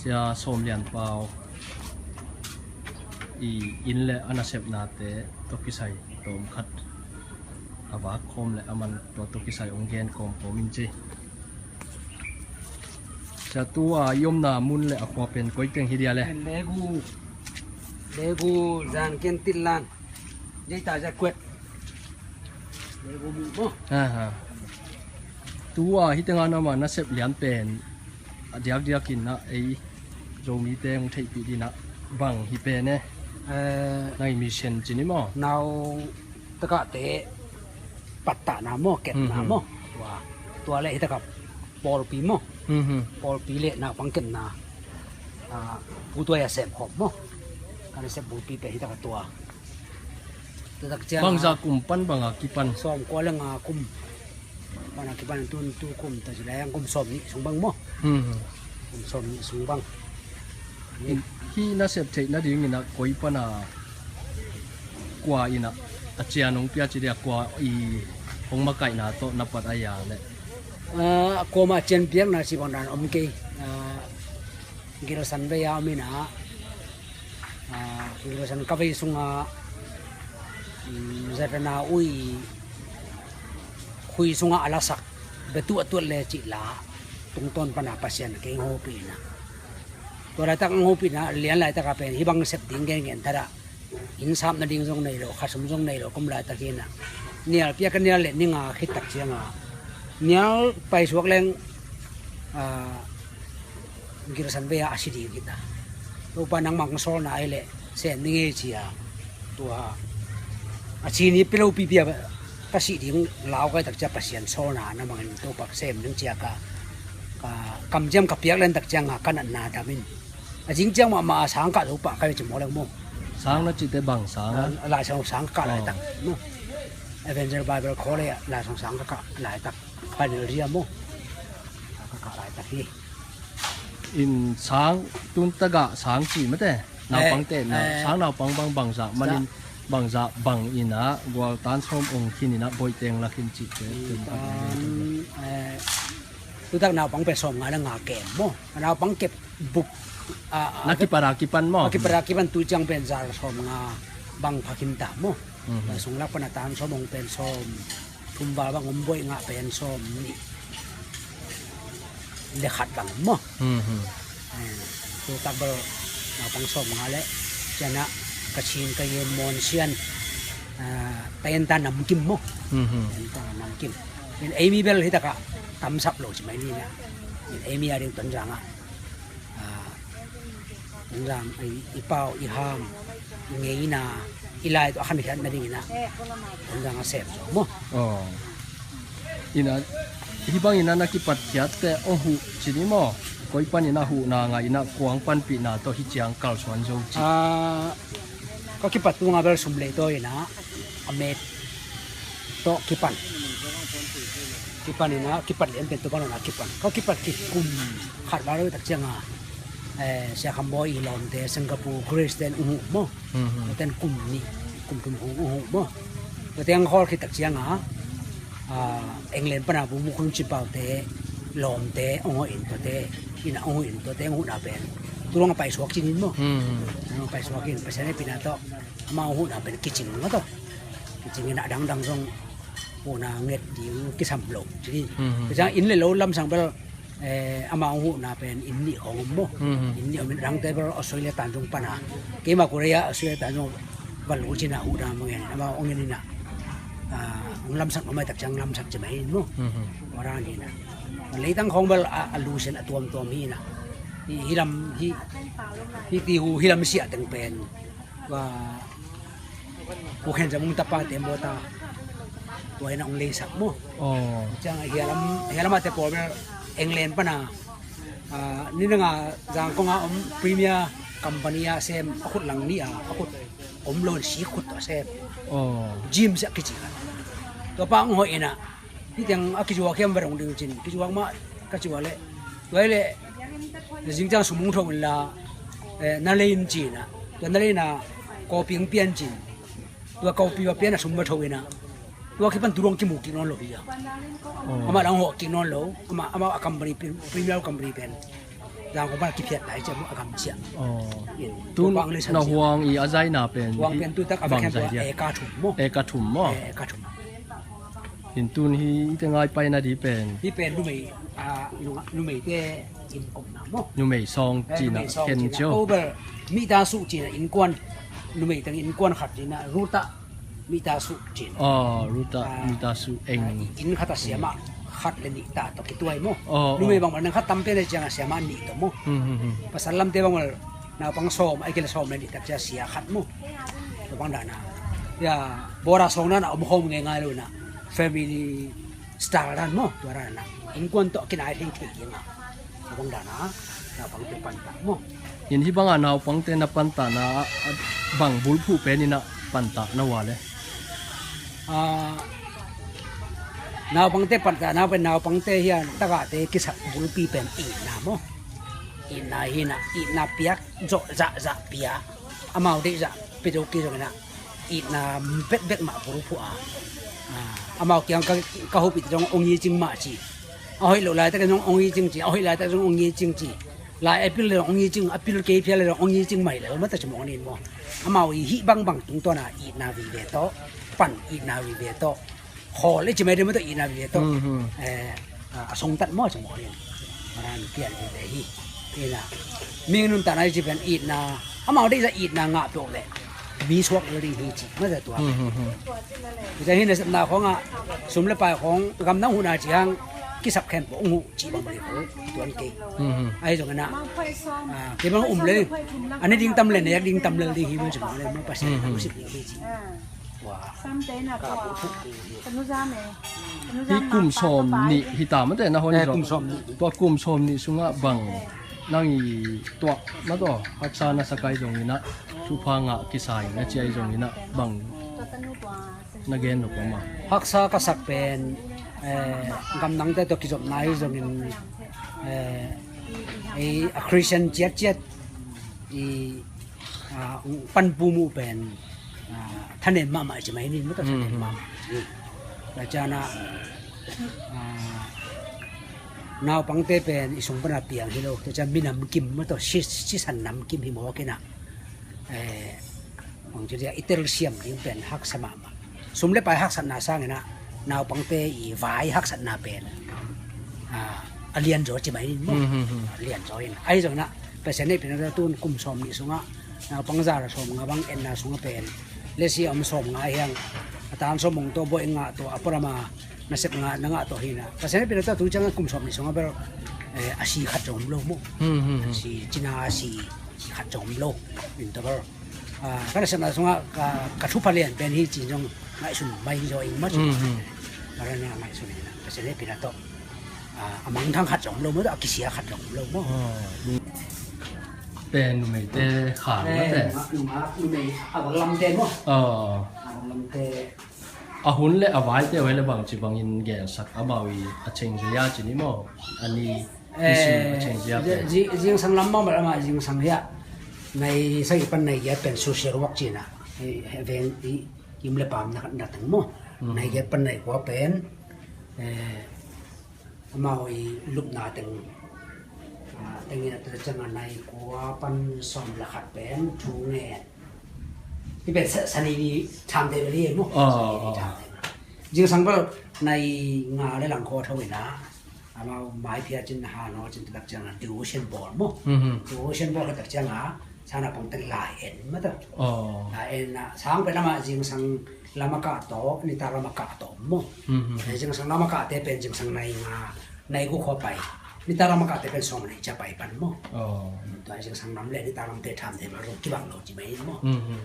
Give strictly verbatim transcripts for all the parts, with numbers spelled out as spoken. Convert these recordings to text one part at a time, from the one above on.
Sia Sawm Lian Pau i inn le a nasepnate tawh kisai tawm khat a vak khawm le a man tua tawh kisai hong gen kawmkawm in ci. Sia, tua i omna mun le a khua pen koi teng hi dia le? Legu, Legu, Zanken Tillan. Jeita Jakwet. Legu mu maw. Aha. Tua hi tengah na ma nasep lian pen a diakdiak in ah ei Zomite hong theihpih ding ah bang hi pen e? Eh, nai mission ci ni maw? Nau takahte pattahna maw, kepna maw. Tua, tua le hi takah pawlpi maw. Pawlpi le naupang kepna, ah, Pu Tuai a semkhawm maw. Ka nasep bulpi pen hi takah tua. Tua tak ciang bangzah kum pan banga kipan? Sawmkua le nga kum pana kipan, tun tu kum ta ci lai ang kum sawmnih sung bang maw. Kum sawmnih sung bang. Hih nasep theih nading in ah koi pana kua in ah a cian hong pia ci dia, kua i hong makaihna tawh na pat a ya le? Ah, kuama cian piakna ci bang dan om kei. Ah, Gilsan vei a om in ah, ah, Gilsan ka vei sungah, um, zatana ui khui sungah a lasak, betuah tuat le cih la tungtawn pana Pasian kei hong hopih in ah. Tua laitak hong hopih in ah, lian laitak a pen hih bang sep ding gengen thadah. Inn sap nading zong nei lo, khasum zong nei lo, kum laitak hi in ah. Nial piak a nial le ni nga khit tak ciangah nial paisuak leng, ah, Gilsan vei a a si ding hi ta. Topa nangmah hong sawlna ahi leh sem ding hi ci a. Tua a ci ni pilopipi a ka sih ding lau kai tak ciang Pasian sawlna na mangin Topa sem ding ci a ka, ka kamciam ka piak len tak ciangah ka natna dam in. A zing ciang mahmah a sang kah zo pah kai ci maw leng maw. Sang na cihte bang sang a? Laisang sang kah laitak maw. Evangel Bible College ah laisang sang ka kah laitak. Final year maw. Ka kah laitak hi. In sang tun tagah sang ci mate. Naupangte, eh, na, eh, sang naupang bang bangzah manin bangzah bang in ah gualtan sawm ong khin in ah boiteng la khin cihte. Gualtan, eh, tutak naupang pen sawmnga le nga kem maw. Naupang kep bup, ah, ah, na kipara kipan maw. A kipara kipan tu ciang pen zal sawmnga bang pha khin ta maw. Sung lak pana tan sawm ong pen sawm thum val bang om, boih ngah pen sawm nih le khat bang om maw. Eh, tu tak bel naupang sawm nga le cianah Kachin, Kayin, Mon, Sian, ah, Tayanta namkim maw. Tayanta namkim. In eimi bel hi takah tamsap lo ci mai ni na. In eimi a ding Tonzang ah, ah, Tonzang i, i pau, i ham, i ngeina, i lai tawh a khankhiat nading in ah Tonzang a sem zo maw. In ah hih bang in ah na kipat khiatte ong huh ci ni maw. Koi pan in ah huhna ngah in ah kuang panpihna tawh hih ciang kalsuan zo ci. Ah, ka kipat tunga bel sum lei tawi in ah a met tawh kipan. Kipan in ah, kipat lian pen tu pan in ah kipan. Ka kipat khit kum khat val tak ciangah, eh, Sia Kham Bawi i lawmte Singapore Grace ten ong huh maw. Ten kum nih, kum thum ong huh maw. Tua teng khawl khit tak ciangah, ah, England pana Pu Mu Khun Cin Pau te lawmte ong huh in tuate, in ah ong huh in tuate ong huhna pen tu dong a paisuak cin in maw. Ong paisuak in Pasian hehpihna tawh amau huhna pen kicing maw tawh. Kicing in a dangdang zong huhna nget ding kisam lo ci ni. Tua ciang inn le lo lamsang bel, eh, amau huhna pen inn nih khawng om maw. Inn nih om in a dangte bel Australia tan zong pana. Keima Korea Australia tan zong va lu cin a huhna mangin amau ong in in ah, ah, ong lamsak mahmah tak ciang lamsak ci mai in maw. Warang in ah leitang khawng bel a, a lusen a tuamtuam hi in ah. Hi, hi lam hi, hi ti hu hi lam siah teng pen tua Pu Khen Zam Mung tapate mawta tua in ah ong leisak maw. Ciang a hialam, hialam a te pawl bel England pana, ah, ni dang a Zangkong a om Premier Company a sem a khut lang ni a, a khut om lo in si khut a sem. James a kici khat. Tua pa ong hoih in ah Hih teng a kizuak hiam va dong ding cin, kizuak mah ka ci ua leh. Tua hi leh na zing ciang sum hong tho inla, eh, na lei in ci in ah. Tua na lei in ah kawpi hong pia in ci in. Tua kawpi va pia in ah sum va tho in ah. Tua kipan tu dong kimu kik nawn lo hi a. Amah dang hawh kik nawn lo. Amah, amah a company, Premier company pen. Zangkong pan a kiphiat lai ciang a gam ciang. Aw. In, tun tua bang le san na ciang. Huang i a zaina pen huang hi pen tu tak a bang vekhen zai tua dia? Eka thum maw? Eka thum maw? Eh, eka thum. In tun hi i te ngai paina di pen. Hi pen numei, ah, nunga-, numeite in omna maw? Numei sawng. Eh, cina numei sawng khen cina. Cio. Over mita suh cina innkuan. Numei teng innkuan khat cina. Ruta mita suh cin. Aw, Ruta, ah, mita suh eng. Ah, inn khat a siamah khat le nih ta tawh kituai maw? Aw, numei aw. Bang bang nang khat tam pen le ciang a siamah nih tawh maw? Hmm, hmm, hmm. Pasal lamte bang bang naupang sawm, ai kile sawm le nih tak cia sia khat maw? Tua bang dana. Ya, bora sawng dana om khawm ngei ngai lo na. Family style dan maw? Tua dana. Innkuan tawh kinai thei thei ding a. Tua bang dana. Naupangte pantah maw? In hih banga naupangte na pantahna ah bang bulphuh pen in ah pantah na uh a le? Ah, naupangte pantahna pen naupangte hi a tagahte kisak bulpi pen itna maw? Itna hi in ah itna piak zawh zahzah pia amau deih zah pia zo kei zong in ah itna bekbek mah bulphuh a. Ah, amau kiang ka, ka hopih te zong ong i cing mah ci. A hoih lo laitakin zong ong i cing ci, a hoih laitakin zong ong i cing ci. Lai a pil le zong ong i cing, a pil kei phial le zong ong i cing mai le, mata ci mawk nin maw. Amau i hih bangbang tungtawna itna vive tawh, pan itna vive tawh. Khawl i ci mai deuh mata itna vive tawh. Hmm, hmm. Eh, a, a songtat maw ci mawk nin. Mana mi pian vive hi. Itna. Mi nuntakna i ci pen itna. Amau deih zah itna ngah peuh le. Mi suak lo ding hi ci. Mata tua. Hmm, hmm, hmm. Ita hi nasepna khawngah sum le pai khawng gamdang huhna ci hang kisap khen pawh ung uh cih bang bang hi ko tuan kei. Mhm. Ahi zongin ah, ah, kei bang um le a ne ding tam le ne yak ding tam le ding hi bang ci bang le ma Pasian, mhm, ka usik ding hi ci. Tua ka bulphuh ding hi. Hih kum sawm nih hi ta mate na hon hi zaw. Eh, kum sawm nih. Tua kum sawm nih sungah bang nang i tuah na tawh haksa na sa kai zongin ah thupha ngah kisa in a ci ahi zongin ah bang na gen nop om a? Haksa ka sak pen, eh, gamdangte tawh kizopna hi zongin, eh, ei a Christian ciatciat i, ah, panpum uh pen, ah, thanem mahmah ci mai ni, mata thanem mahmah ci. Tua ciang ah, ah, naupangte pen i sung pana piang hi lo, tua ciang minam kim mata si, sisan nam kim hi mawk in ah, eh, bang ci dia i telsiam ding pen haksa mahmah. Sum le pai haksatna sangin ah naupangte i vai haksatna pen, ah, a lianzaw ci mai in maw. Hmm, hmm, hmm. A lianzaw in. Ahi zongin ah Pasian hehpihna tawh tun kum sawm nih sungah naupang za le sawm nga bang enna sungah pen lesi a om sawm nga hiang a tan sawm mong tawh bawi ngah tawh a pualam a nasep ngah na ngah tawh hi in ah Pasian hehpihna tawh tu ciangah kum sawm nih sungah bel, eh, a si khat zong om lo maw. Hmm, hmm, hmm. A si cina a si, si khat zong om lo. In tawh bel. Ah, ka nasepna sungah ka, ka thupha lian pen hi ci zong ngaihsun mai zaw ing maw ci. Mhm. Ka rana ngaihsun ing na. Pasian hehpihna tawh, ah, a mangthang khat zong om lo maw, a kisia khat zong om lo maw. Ah, pen numeite khang na pen. Eh, numei, numei, a bang lamte maw. Ah. A bang lamte. A hun le a vaite uh hi le bang ci bangin gelsak amau i a cheng zia ci ni maw. A ni Eh, zi-, zingsang lam mah bel amah zingsang hiah nai sagih pan nai giat pen social work cihna. Eh, veng i kim le pam na, na teng maw. Mhm. Nai giat pan nai kua pen, eh, amau i lupna teng, ah, teng i na tua ciang a nai kua pan sawm le khat pen thu ngen. Hi pen sa, sani ni tham te bel hi maw. Oh, sani ni oh. Tham te bel. Zingsang bel nai nga le lang kua tho ina. Amau mai phiat cin, han haw cin, tak ciang a devotion bawl maw. Mhm. Devotion bawl tak ciang a, sang naupangte lai en mah ta. Oh. Lai en a, sang pen amah zingsang lam a kah tawh, nitak lam a kah tawh maw. Mhm. Eh, zingsang lam a kahte pen zingsang nai nga, nai guk khawng pai. Nitak lam a kahte pen sawm nai cia pai pan maw. Oh. Tua zingsang lam le nitak lamte tham thei mah, rung kibang lo ci mai maw. Mhm.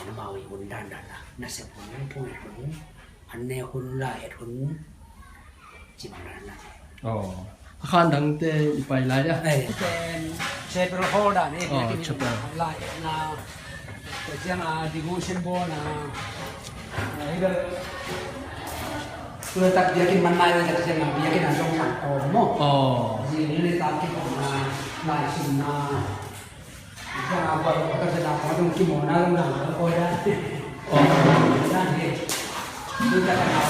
Ina amau i hun dan dan a, nasep hun, phung hun. An ne hun lai et hun. Cim dan na. Oh. A khan dangte i pai lai dia. Eh. Pen chapel hall dan eh. Oh, chapel. Lai et na. Tua ciang a devotion bawl na. Eh, hi bel. Tua tak biakinn man lai tak ciang a biakinn a zong kan om maw. Oh. Zing le tak ki om na. Lai sum na. Ka na buat ka sa na ka dung ki mo na dung na ka koi da. Oh. Na ni. Ni ka na.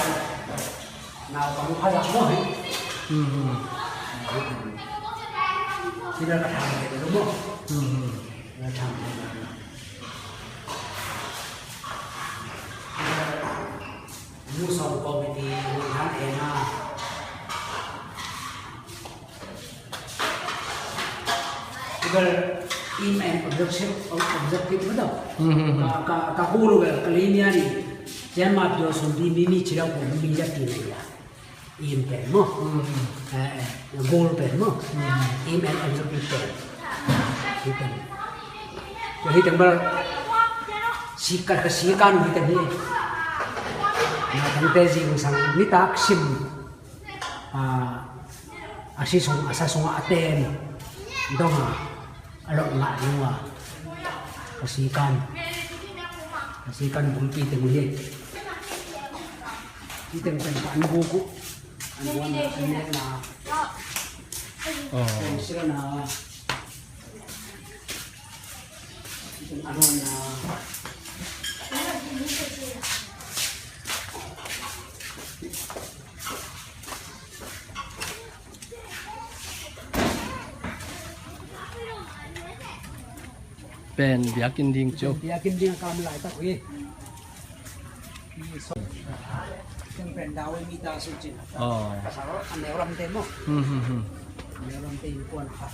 Na ka mu ka sa mo. Hmm. Ina ka tham te ka maw? Hmm. Ina tham te ka. Ina Musong Committee hun han ena. Ina im and objective, objective maw? Hmm, hmm, hmm. Ka, ka, ka hulu ka linia ni. Jan ma pio sum di mi mi chira ko mi ja ti na ya. Aim pen maw? Mm. Eh, eh, goal pen maw? Mm. Aim and objective pen. Hi pen. Tua hi teng bel sikan, ka sikan hi teng hi. Na tangte zingsang nitak sim. Ah, a si sung, a sa sung a ten. Dong a. A lok ngah nung a. Ka sikan. Ka sikan bulpi teng hi. Hi teng pen ka an buk uh. An buan na, an nek na. Oh. Pen sila na. Hi teng an buan na. Pen biakinn ding ciu. Biakinn ding a kam laitak uh hi. Pen dau mi ta su cin. Oh. Pasal a neu lamte maw? Hmm, hmm, hmm. A neu lamte innkuan kha.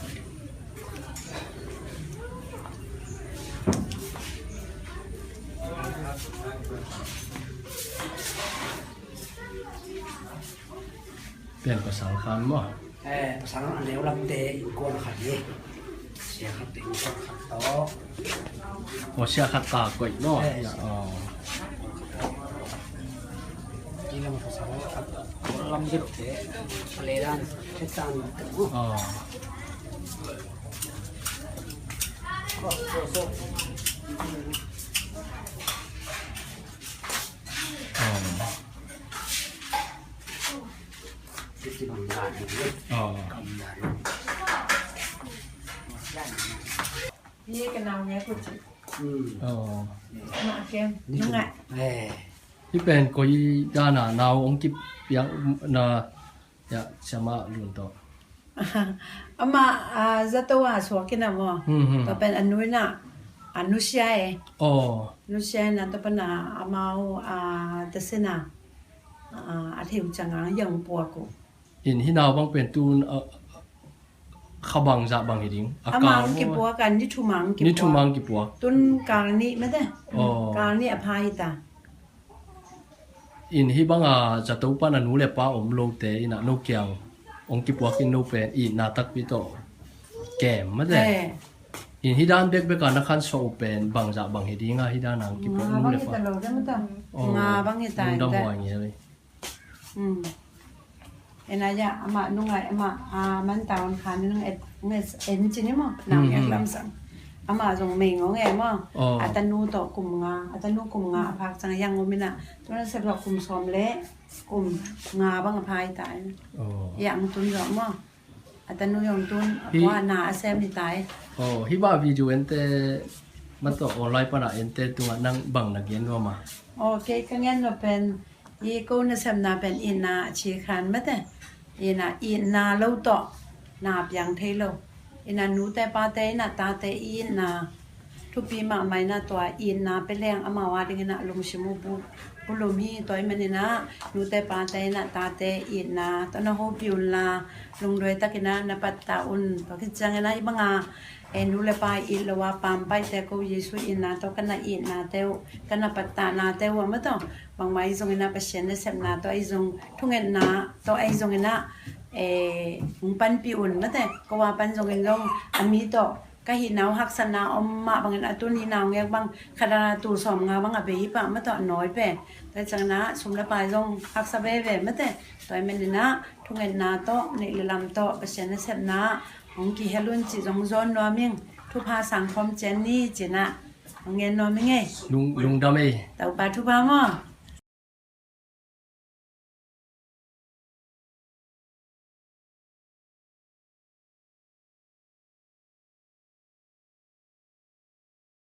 Pen pasal khan maw? Eh, pasal a neu lamte innkuan khat hi. Sia khat te innkuan khat tawh. Oh, sia khat ta koih maw? Eh, ya, oh. Ina pasal khat lam deuh te. Ledan, hetan. Oh. Oh. Aw. Hi ka nau nge ku ci. Aw. Ma kem, nungai. Hi pen koi dana nau ong kipiang na, ya, siama lun to. Ama, a, zato a suak ina maw. Hmm, hmm. Tua pen a nu ina, a nusia e. Aw. Nusia ina tua pen a amau, a, tasina. A, a theu canga yang puak uh. In hi nau bang pen tun, a, kha bang zah bang hi ding. A amau kal kipuak a, ni thum ang kipuak. Ni thum ang kipuak. Tun kal nih mate. Aw. Kal nih a pha hi ta. In hi banga zato pan a nu le pa om lote ina no kiang ong kipuak in no pen itna takpi tawh kem mate. Eh. In hi dan bekbek a na khansuah uh pen bangzah bang hi dinga hi dan a ong kipuak nu le pa. Nga bang hi ta lo deuh mate. Aw. Nga bang hi ta. Lungdam huai ngei. Hmm. Ena ya, amah nungai, amah, a, man taun khan nung et, nung et, en cini maw, nang yak lamsang. Amah zong mei ngong e maw. Oh. A tanu tawh kum nga, a tanu kum nga a phak cang yang um ina. Tuna sep tawh kum sawm le kum nga bang a phai tai. Oh. Yang tun zawh maw. A tanu yong tun a pua na a sem hi tai. Oh, hi ba video ente man tawh online pana ente tunga nang bang na gen nuam a. Oh, kei ka ngen lo pen. I ko nasepna pen itna a ci khan mate. Ina itna lo tawh na piang thei lo. Ina nute pate ina tate itna thupi mahmah ina tua itna pe leng amau a ding ina lungsim uh bu, bulum hi. Tua i man ina nute pate ina tate itna tawh na hopi unla lungduai tak ina na patta un. Tua khit ciang ina i banga e nu le pa it lo a pam paite ko Jesu itna tawh kana itna te uh kana pattana te uh a ma tawh. Bangmah ahi zongin ah Pasian nasepna tawh ahi zong thungetna tawh ahi zongin ah, eh, hong panpih un mate. Ko a pan zongin zong a mi tawh ka hihna uh haksatna om mah bangin a tun hihna hong ek bang khat a tul sawm nga bang a bei hi pah mah tawh a nawi pen. Tua hi ciangin ah sum le pai zong haksa veve mate. Tua hi manin ah thungetna tawh neih le lam tawh Pasian nasepna hong kihel un cih zong zawn nuam ing. Thupha sang khawm cian ni cih nah hong ngen nuam ing ei. Lung, lungdam ei. Topa thupha maw.